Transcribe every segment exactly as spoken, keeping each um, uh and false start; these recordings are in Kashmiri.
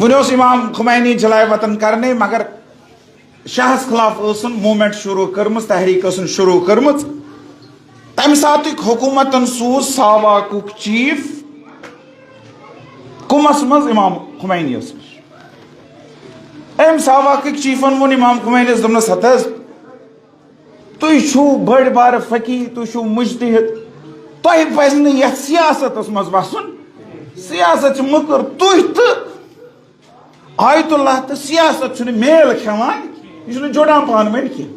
وۄنۍ اوس امام خمینی جلائے وطن کرنے، مگر شاہس خلاف ٲسن موومنٹ شروع کٔرمٕژ، تحریک ٲسن شروع کٔرمٕژ۔ تمہِ ساتٕکۍ حکومتن سوٗز ساواکُک چیف کُمس منٛز؟ امام خمینی یس نِش۔ أمۍ ساواکٕکۍ چیفن ووٚن امام خمینیس، دوٚپنس، ہتہٕ حظ، تُہۍ چھِو بٔڑۍ بارٕ فقیٖر، تُہۍ چھِو مجتہد، تۄہہِ پزِ نہٕ یتھ سیاستس منٛز وسُن۔ سیاست چھِ مٔکٕر۔ تُہۍ تہٕ آیت اللہ تہٕ سیاست چھُنہٕ میل کھٮ۪وان، یہِ چھُنہٕ جُڑان پانہٕ ؤنۍ کینٛہہ۔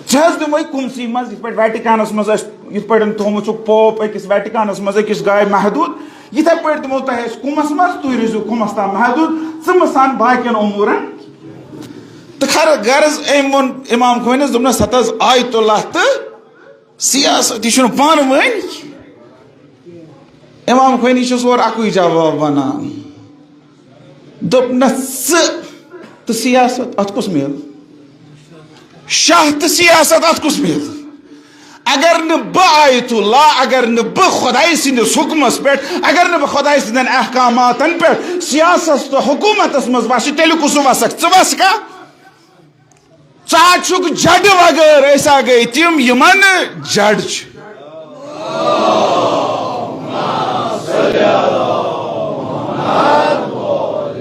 ژےٚ حظ دِمَے کُمسٕے منٛز، یِتھ پٲٹھۍ ویٹیکانس منٛز اَسہِ، یِتھ پٲٹھۍ تھوٚومُت چھُ پوپ أکِس ویٹیکانس منٛز أکِس جایہِ محدوٗد، یِتھے پٲٹھۍ دِمو تۄہہِ أسۍ کُمس منٛز، تُہۍ روٗزِو کُمس تام محدوٗد، ژٕ مہٕ سان باقین امورن۔ تہٕ خر غرض أمۍ ووٚن امام خمینیس، دوٚپنس، ہتہٕ حظ، آیت اللہ تہٕ سیاست، یہِ چھُنہٕ پانہٕ ؤنۍ۔ امام خمینی چھُس اورٕ اکُے جواب ونان، دوٚپنس، ژٕ تہٕ سیاست، اتھ کُس میل؟ شاہ تہٕ سیاست، اتھ کُس میل؟ اگر نہٕ بہٕ آیت اللہ، اگر نہٕ بہٕ خۄداے سٕنٛدِس حُکمس پٮ۪ٹھ، اگر نہٕ بہٕ خۄداے سٕنٛدٮ۪ن احکاماتن پٮ۪ٹھ سیاست تہٕ حکومتس منٛز وسہٕ، تیٚلہِ کُس وسکھ؟ ژٕ وسکھا؟ ژٕ ہا چھُکھ جڈٕ وغٲر، أسۍ ہا گٔے تِم یِمن جڈ چھِ۔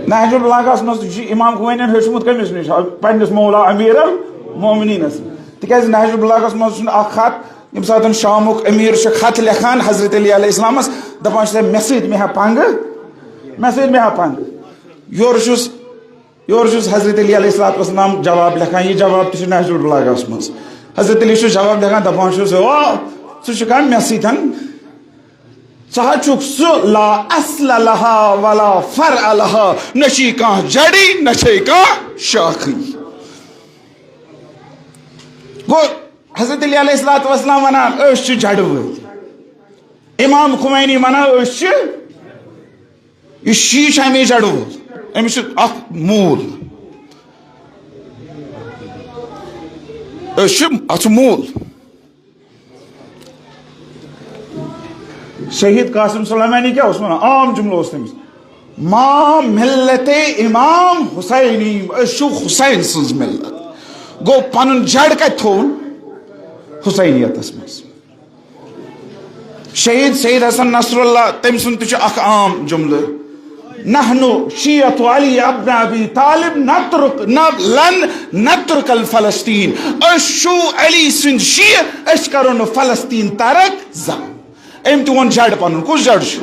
نہج البلاغہس منٛز چھُ امام خمینین ہیوٚچھمُت کٔمِس نِش؟ پننِس مولا امیر المومنینس۔ تِکیازِ نہج البلاغہس منٛز چھُنہٕ اکھ خط، ییٚمہِ ساتہٕ شامُک امیر چھُ خط لیکھان حضرت علی علیہ السلامس، دپان چھُ، مےٚ سۭتۍ مےٚ ہا پنگہٕ، مےٚ سۭتۍ مےٚ ہا پنگہٕ۔ یورٕ چھُس یورٕ چھُس حضرت علی علیہ الصلوۃ والسلام جواب لیکھان، یہِ جواب تہِ چھُ نہج البلاغہس منٛز۔ حضرت علی چھُ جواب لیکھان، دپان چھُس، او، ژٕ چھُکھ مےٚ سۭتۍ، ژٕ ہا چھُکھ سُہ لا اصل لہا ولا فرع لہا، نہ چھِ کانٛہہ جڑی، نہ چھِ کانٛہہ شاخٕے۔ گوٚو حضرت علی علیہ الصلوۃ والسلام ونان، أسۍ چھِ جڑٕ وٲلۍ۔ امام خمینی ونان، أسۍ چھِ یہِ شیٖش ہمیشہِ اَڑٕ وول، أمِس چھُ اکھ موٗل۔ أسۍ چھِ، اَتھ چھُ موٗل۔ شہید قاسم سلیمانی کیٛاہ اوس وَنان؟ عام جملہٕ اوس تٔمِس، "ما ملت امام حسینی"، أسۍ چھِ حسین سٕنٛز ملت۔ گوٚو، پَنُن جڑ کَتہِ تھوٚوُن؟ حسینیتَس منٛز۔ شہید سید حسن نصر اللہ، تٔمۍ سُنٛد تہِ چھُ اکھ عام جملہٕ، "نحن شیعة علی ابن ابی طالب نترک، نہ، لن نترک الفلسطین"۔ أسۍ چھُ علی سٕنٛدۍ شیعہ، أسۍ کرو نہٕ فلسطین ترک زانٛہہ۔ أمۍ تہِ ووٚن جڑ پنُن، کُس جڑ چھُ؟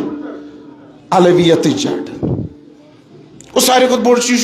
علویتٕچ جڑ۔ گوٚو، ساروی کھۄتہٕ بوٚڑ چیٖز چھُ